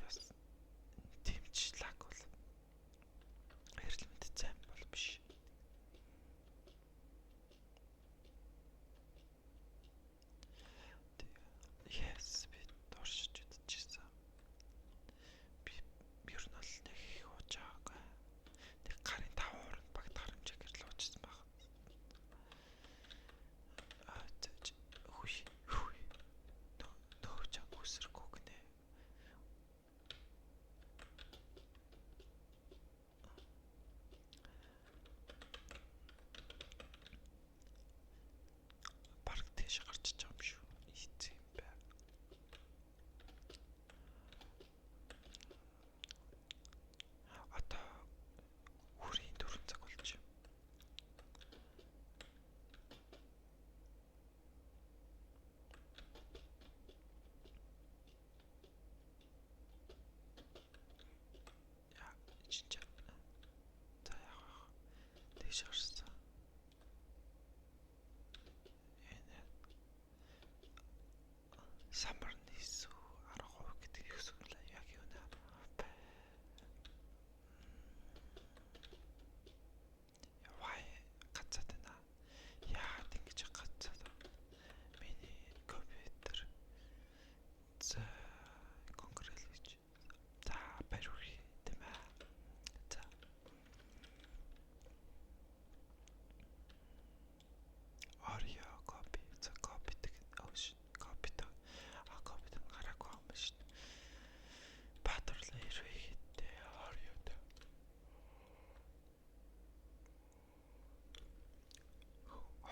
бас тэмч лаг бол эрэл мэд займ бол биш. Yes, би туршиж үзчихсэн. Би ер нь бол нэг их ууж байгаагүй. Нэг гарын 5 уранд багтахар хэмжээгээр л уужсан баг. Аа хүй хүй. Нөө чам үсрэхгүй гинэ. Бараг тийш гарч иж байгаа юм шүү. Ийц юм бэ. Одоо хүрийн 4 цаг болж байна. Яа, чинь ч. За яах вэ? Тэгш гарсан. Энэ самар нийсүү 10% гэдэг их сүглээ яг юу нэ. Вай гацаад байна. Яагаад ингэж гацаад байна? Миний компьютер за конкрел гэж. За баяр хүргэе тийм ээ. За. Oreo copy. За copy тэг. Oh shit. Copy тэг. А copy тэг гараагүй юм байна шин. Баатарлаа хэрвээ хийхдээ Oreo тэг.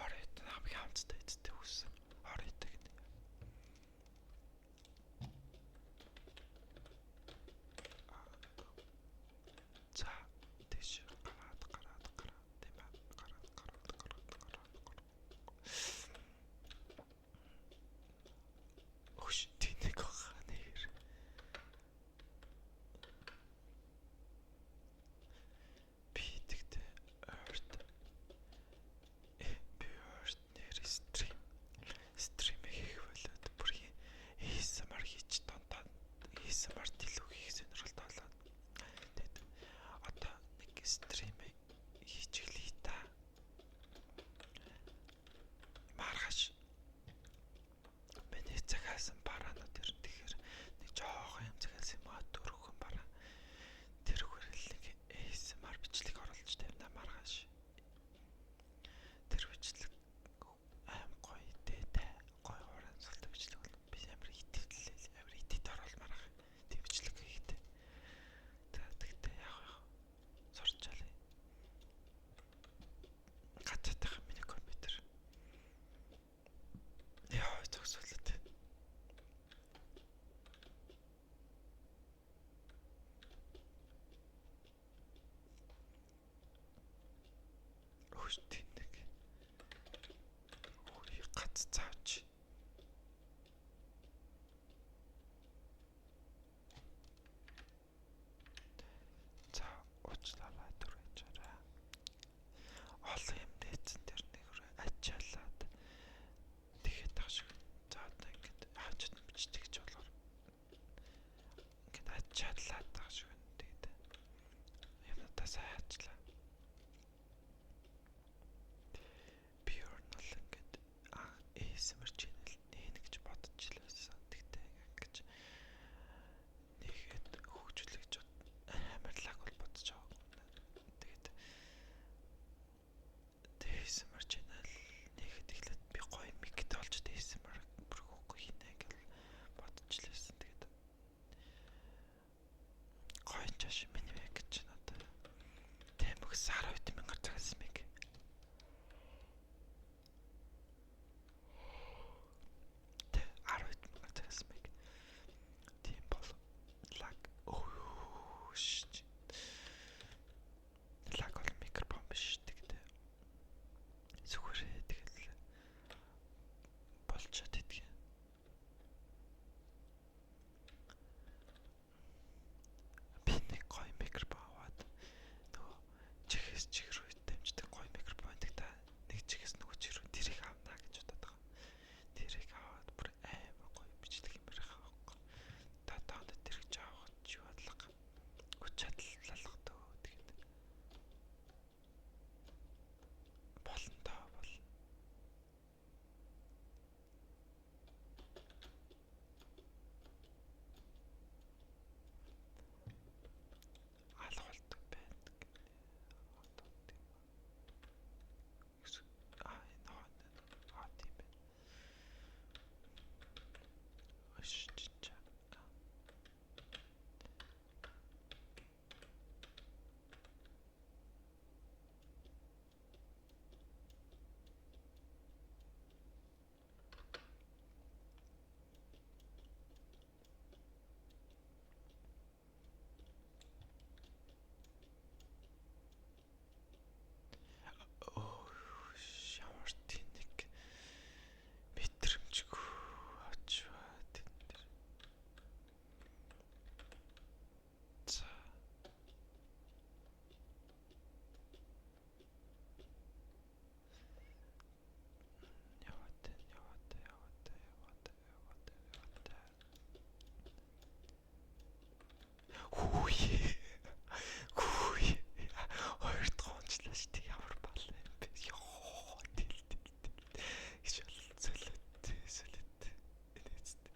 Oreo хамгийн хамттай эцтэй үсэн. Oreo тэг. За тийш гараад гараад гараад тийм ээ гараад гараад гараад гараад гараад. Өгш тэнэг баха нэр. Би тэгтээ ойрт би ойрт нэр стрим стрим хийх болоод бүр ASMR хийж донтоо ASMR дэлүү хийх сонирхолтой болоод тэгээд одоо нэг стрим хийчихлээ та. Маргааш миний захиалсан бараанууд ер нь тэгэхээр нэг жоохон юм захиалсан юм аа дөрвөн бараа. Тэр хүрэл нэг ASMR бичлэг оруулж тавина маргааш. Тэр бичлэг аим гоё дээтэй гоё урамсгалтай бичлэг бол би амар итгэлээ амар итэд оруулмаар ах тийм бичлэг хийхдээ. За тэгтээ яах вэ? Сурчаалаа. Гацаатах миний компьютер. Яа зогсоолоо. Өгш тэнэг. Хөрий гац цаавч. За уучлаарай түрээчээрээ. Олон юм нээсэн тэр нэг ачаалаад тэгэхэд тах шиг. За одоо ингээд хажууд нь бичдэг гэж болохоор ингээд ачаалаад тах шиг байна. Тэгээд юмнуудаа сайн хаачлаа. Шичча. Оо, ямар тэнэг мэдрэмжгүй очваа тэн дээр. За. Яваад яваад яваад яваад яваад яваад. Хүү. Хүү. Хоёр дахь онцлоо шүү дээ. Ямар бал юм бэ? Йоо, тэл тэл тэл. Гэж бол солиот солиот. Инээцтэй.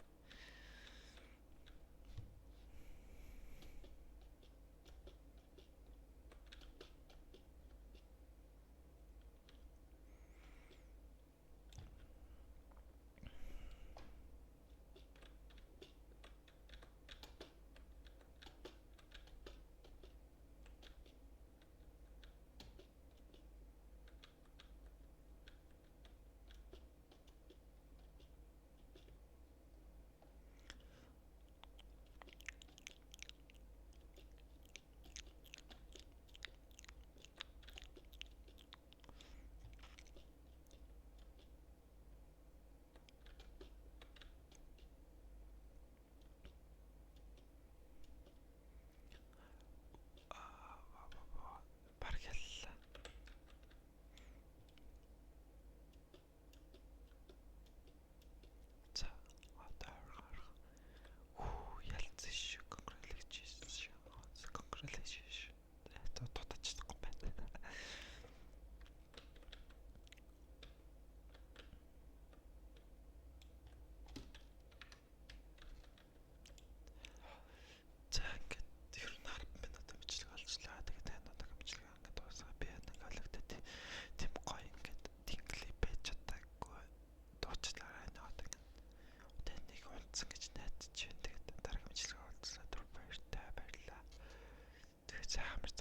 Аа, бараг яллаа. За, одоо ойрхон ойрхон. Хүү, ялцсан шүү. Congratulations. Congratulations. Дутаж чадахгүй байна. За ингээд ер нь 10 минут бичлэг олжлаа. Тэгээд энэ удаагийн бичлэг ингээд дуусгаа. Би нэг олигтой тийм гоё ингээд тинглий байж чадаагүй. Дуучлаарай энэ одоо ингээд одоо нэг унтсан гэж найдаж байна. Тэгээд дараагийн бичлэгээр уулзлаа. Түр баяртай баярлаа. Тэгээд сайн амар.